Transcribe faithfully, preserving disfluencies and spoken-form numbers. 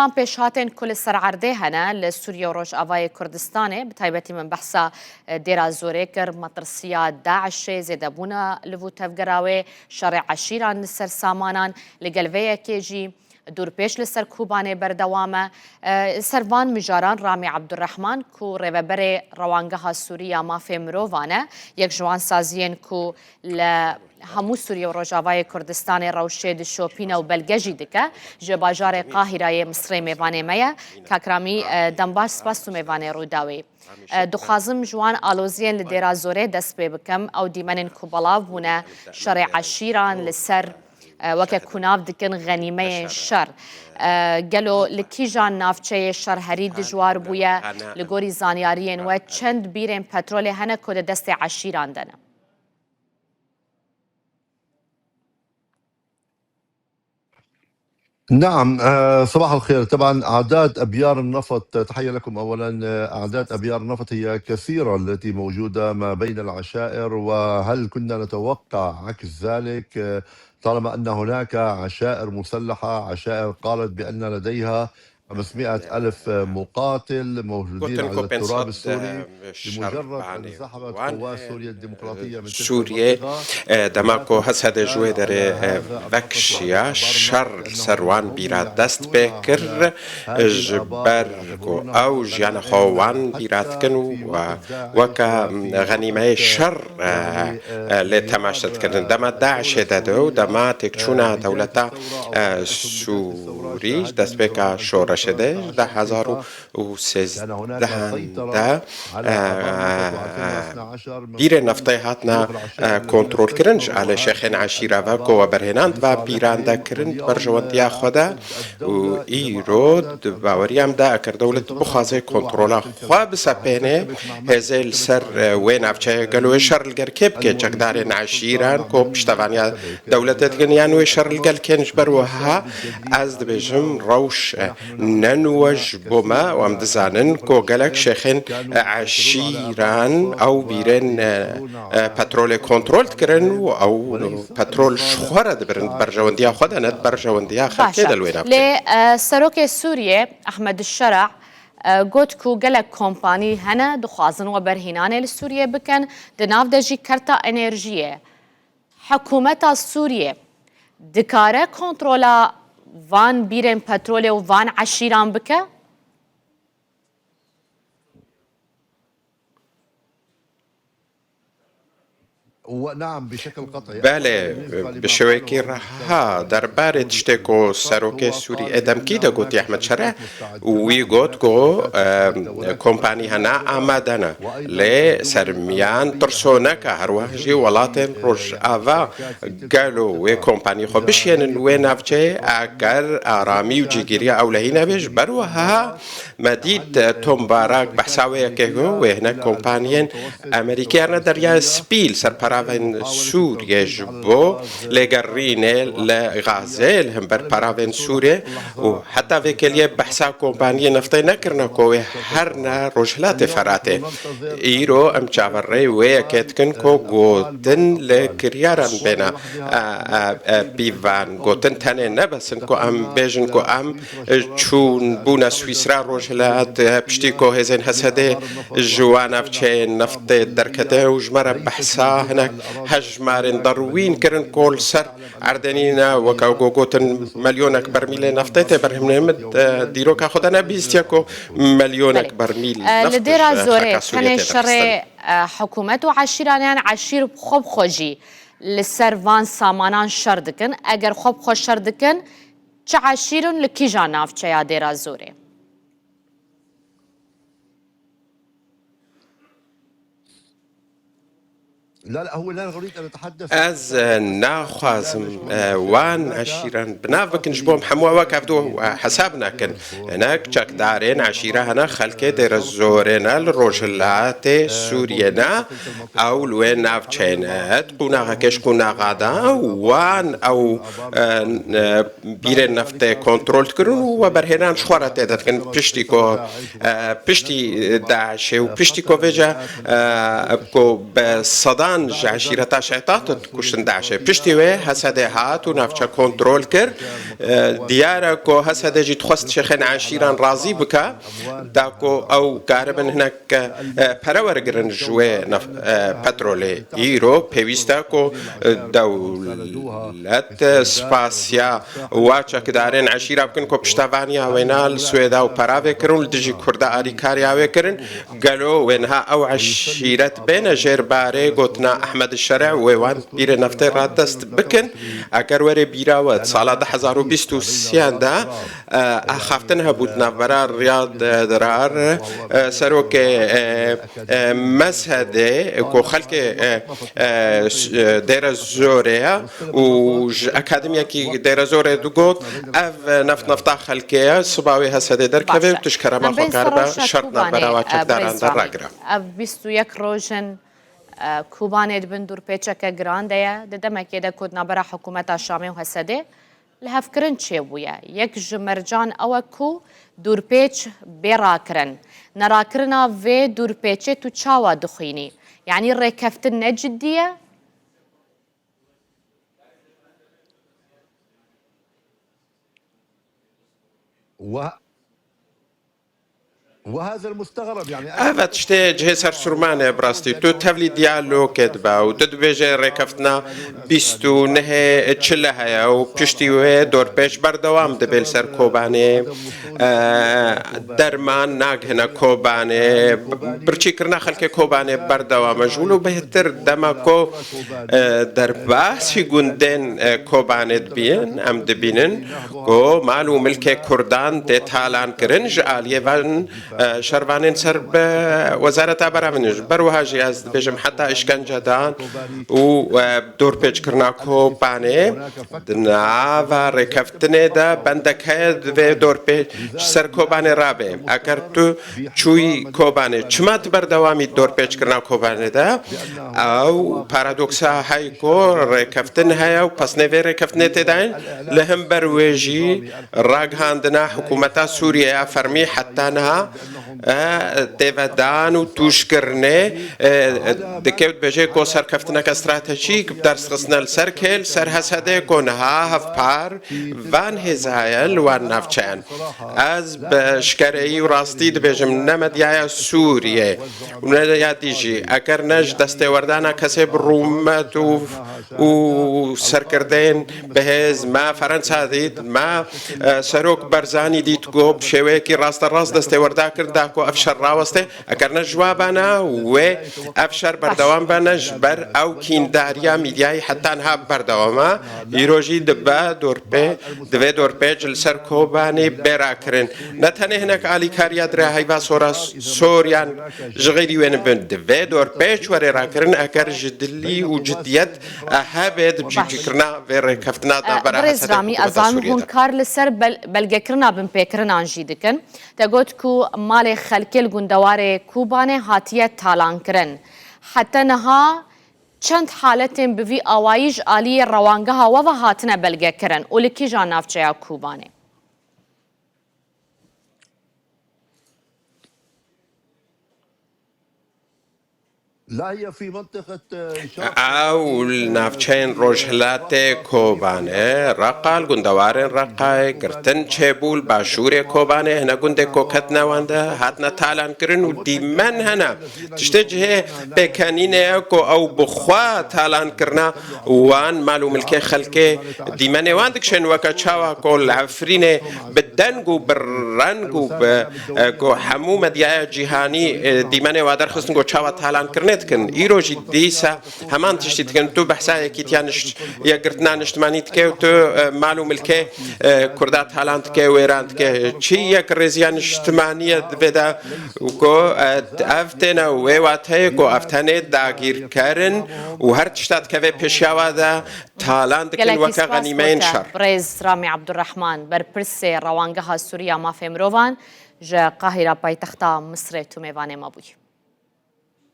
Van pêşhatên ku li ser erdê hene li Sûriye û Rojavayê Kurdistanê, bi taybetî min behsa, e, Dêra Zorê kir, metirsiya DAIŞê, zêdebûna liv û tevgera wê, şerê eşîran li ser samanan, li gel vê yekê jî dûrpêç li ser Kobanê berdewam e. E, li ser van mijaran Ramî Abdurrahman ku rêveberê Rewangeha Sûrî ya Mafê Mirovan e, yek ji wan saziyên ku li hemû Sûriye û Rojavayê Kurdistanê rewşê dişopîne û belge jî dike, ji bajarê Qahîreyê misrê mêvanê me ye. Kak Ramî, e, dembaş, spas tu mêvanê Rûdawê. E, dixwazim ji wan aloziyên li Dêra Zorê dest pê bikim. Ew dîmenên ku belav bûne, şerê eşîran li ser, e, weke ku nav dikin xenîmeyên şer. E, gelo li kîjan navçeyê şer herî dijwar bûye? Li gorî zanyariyên we çend bîrên petrolê hene ku di destê eşîran de ne? نعم، آه، صباح الخير. طبعًا أعداد أبيار النفط، تحية لكم أولًا. آه، أعداد أبيار النفط هي كثيرة التي موجودة ما بين العشائر، وهل كنا نتوقع عكس ذلك؟ آه، طالما أن هناك عشائر مسلحة، عشائر قالت بأن لديها خمسمائة ألف مقاتل موجودين على التراب السوري بمجرد أن انسحبت قوات سوريا الديمقراطية من تلك Sûriyê, المنطقة. E, dema ku Hesedê ji wê derê, e, vekişiya, şer li ser wan bîra dest pê kir, ji ber ku ew jiyana xwe wan bîra dikin û, e, weke, e, xenîmeyê şer, e, e, lê temaşe dikirin. Dema DAIŞê de de û dema têkçûna dewleta, e, Sûrî, destpêka şoreşê de, ji deh hezar û sêzdehan de, e, bîrên neftê hatine, e, kontrolkirin ji alê şêxên eşîra ve ku we berhênan di van bîran de kirin di berjewendiya xwe de û îro di baweriya min de eger dewlet bixwaze kontrola xwe bisepêne, hêzê li ser, e, wê navçeyê gelo wê şer li ger kê bike? Çekdarên eşîran ku piştevaniya dewletê dikin yan wê şer li gel kên? Ji ber wiha ez dibêjim rewş, e, ne nû e ji bo me û em dizanin ku gelek şêxên, e, eşîran ew bîrên, e, e, petrolê kontrol dikirin û ew petrol ji xwe re dibirin, di berjewendiya xwe de ne di berjewendiya xelkê de li wê navçeyê. Lê, e, Serokê Sûriyê Ehmed Şera, e, got ku gelek kompanî hene dixwazin weberhînanê li Sûriyê bikin, di nav de jî kerta enerjiyê. Hikûmeta Sûriyê dikare kontrola van bîrên petrolê û van eşîran bike? Belê, bi şêwekî reha derbarê tiştê ku serokê Sûrî ê demkî de gotî Ehmed Şere, wî got ku, e, kompanî hene amade ne. Lê sermiyan tirsonek e, her wiha jî welatên Rojava gelo wê kompanî xwe bişiyênin wê navçeyê, eger aramî û cîgiriya ewlehî nebe ji ber wiha me dît, e, Tom Barak behsa wê yekê got, wê hinek kompaniyên Amerîkî herne Deryaya Spî li ser peravên Sûriyê ji bo lêgerînê li Gazê li hember peravên Sûriyê û heta vê keliyê behsa kompaniyên neftê nekirine ku wê herne Rojhilatê Feratê. Îro em çaverê wê yekê dikin ku gotin li kiryaran bêne, e, e, e, pîvan. Gotin tenê ne bes in ku em bêjin ku em çûn bûne Swîsra Rojhilat, e, piştî ku hêzên Hesedê ji wan navçeyên neftê derkete û ji me re behsa hinek hejmarên derwîn kirin ku li ser erdê nîne, weke ku gotin, melyonek bermîlê neftê tê berhemê min, e, dîroka xwe de nebîstiye ku melyonek bermîl neft ji xaka Sûriyê tê derxistin. Belê. E, li Dêra Zorê tenê şerê, e, hikûmet û eşîran, yan eşîr xwe bi xwe jî li ser van samanan şer dikin? Eger xwe bi xwe şer dikin, çi eşîr in, li kîjan navçeya Dêra Zorê? Ez, e, naxwazim, e, wan eşîran bi nav bikin, ji bo em hemû ew wek hevdu, e, hesab nekin. Hinek çekdarên eşîra hene, xelkê Dêra Zorê ne, li Rojhilatê Sûriyê ne, ew li wê navçeyê ne, di qonaxekê ji qonaxa de, wan ew, e, e, bîrên neftê kontrol dikirin û weberhênan ji xwe re tê de dikin. Piştî ku, e, piştî DAIŞê û piştî ku vêca, e, ku bi sedan ji eşîreta Şehtat dikuştin DAIŞê. Piştî wê H S D hat û navçe kontrol kir. E, diyar e ku H S D jî dixwest şêxên eşîran razî bike, da ku ew karibin hinek, e, pere wergirin ji wê nef-, e, petrolê. Îro pêwîst e ku, e, dewlet, e, spasiya wa çekdarên eşîra bikin ku piştevaniya wêna li Swêda û pera vê kirin û li dijî Kurda alîkariya wê kirin. Gelo wê niha ew eşîret bêne jêr barê gotina Ehmed Şerê û wê wan pîrê neftê re dest bikin? Eger were bîra we, di sala du hezar û bîst û sêyan de, e, axaftin hebû di navbera Riyad, e, Dirar, e, serokê, e, e, mezhedê, ku xelkê, e, e, s-, e, Dêre Zorê ye û ji akademiyekî Dêre Zorê digot, ev neft nefta xelkê ye, siba wê H S D derkeve û tişt kerema xwe karibe şert navbera wa çekdaran de ragire. Ev bîst û yek roj in, e, Kobanê di bin dûrpêçeke giran de ye. Di demekê de ku di navbera hikûmeta Şamê û H S D lihevkirin çêbûye. Yek ji mercan ew e ku dûrpêç bê rakirin. Nerakirina vê dûrpêçê tu çawa dixwînî? Yanî rêkeftin ne cidî ye? Ev tiştê cihê sersûrman e, bi rastî. Tu tevlî diyalogê dibe û tu dibêje rêkeftina bîst û nehê çile heye û piştî wê dorpêç berdewam dibe li ser Kobanê. E, derman nagihine Kobanê, birçîkirina xelkê Kobanê berdewam e. Ji wilo bêhtir dema ku, e, derbasî gundên, e, Kobanê dibîn, em dibînin ku mal û milkê Kurdan tê talan kirin ji aliyê van, e, şervanên ser bi Wezareta Beramînê. Ji ber wiha jî ez dibêjim heta îşkencedan û, e, dorpêçkirina Kobanê di nava rêkeftinê de bendek heye divê dorpêç ji ser Kobanê rabe. Eger tu çûyî Kobanê, çima tu berdewamî dorpêçkirina Kobanê de? Ew paradoksa hey ku rêkeftin heye û pesnê vê rêkeftinê tê dayîn, li hember wê jî ragihandina hikûmeta Sûriyê ya fermî heta niha, e, têvedan û tûşkirinê, e, dikewt bêjê ku serkeftineke stratejîk bi ders xistine li ser kê, li ser H S D ku niha hevpar van hêza ye li wan navçeyan. Ez bi eşkereyî û rastî dibêjim, ne medyaya Sûriyê û ne ya dî jî, eger ne ji destêwerdana kesê bi rûmet û, û serkirdeyên bihêz me Ferensa dît, me, e, Serok Berzanî dît ku bi şêweyekî rasterast destêwerda kir da ku ev şer raweste. Eger ne ji wa bana wê ev şer berdewam bene ji ber ew kîndariya mîdyayî heta niha berdewam e. Îro jî dibe dorpê, divê dorpêç li ser Kobanê bê rakirin. Ne tenê hinek alîkariya direhayva sora soriyan ji xêrî wê nibin. Divê dorpêç were rakirin eger ji dilî û cidiyet, e, hebe di cîkirina vê rêkeftina de bera Birêz Hesed Ramî, hikûmeta ez zanim Sûriyê hûn de. Kar li ser bel-, belgekirina binpêkirinan jî dikin. Te got ku malê xelkê li gundewarê Kobanê hatiye talankirin. Heta niha çend haletên bi vî awayî ji aliyê rewangeha we ve hatine belgekirin û li kîjan navçeya Kobanê? Ew li navçeyên rojhilatê Kobanê, Reqa, li gundewarên Reqayê, girtin çêbû li başûrê Kobanê, hinek gundê ku ketine wan de, hatine talankirin û dîmen hene. Tiştê cihê pêkenînê ye ku ew bi xwe talankirina wan mal û milkê xelkê dîmenê wan dikişên, weke çawa ku li Efrînê bi deng û bi reng û bi, e, ku hemû medyaya cîhanî, e, dîmenê wa derxistin ku çawa talankirinê dikin. Îro jî dîsa heman tiştî dikin. Tu behsa yekîtiya niş-, yekgirtina niştimanî dike û tu, e, mal û milkê, e, Kurda talan dike, wêran dike. Çi yekrêziya niştimanî ye di vê de ku, e, ev têne wê wateyê ku ev tenê dagîrker in û her tişta dikeve pêşiya wa de talan dikin weke xenîmeyên şer. Birêz Ramî Abdurrahman, berpirsê Rewangeha Sûriya Mafê Mirovan ji Qahîra paytexta Misrê tu mêvanê me bûyî.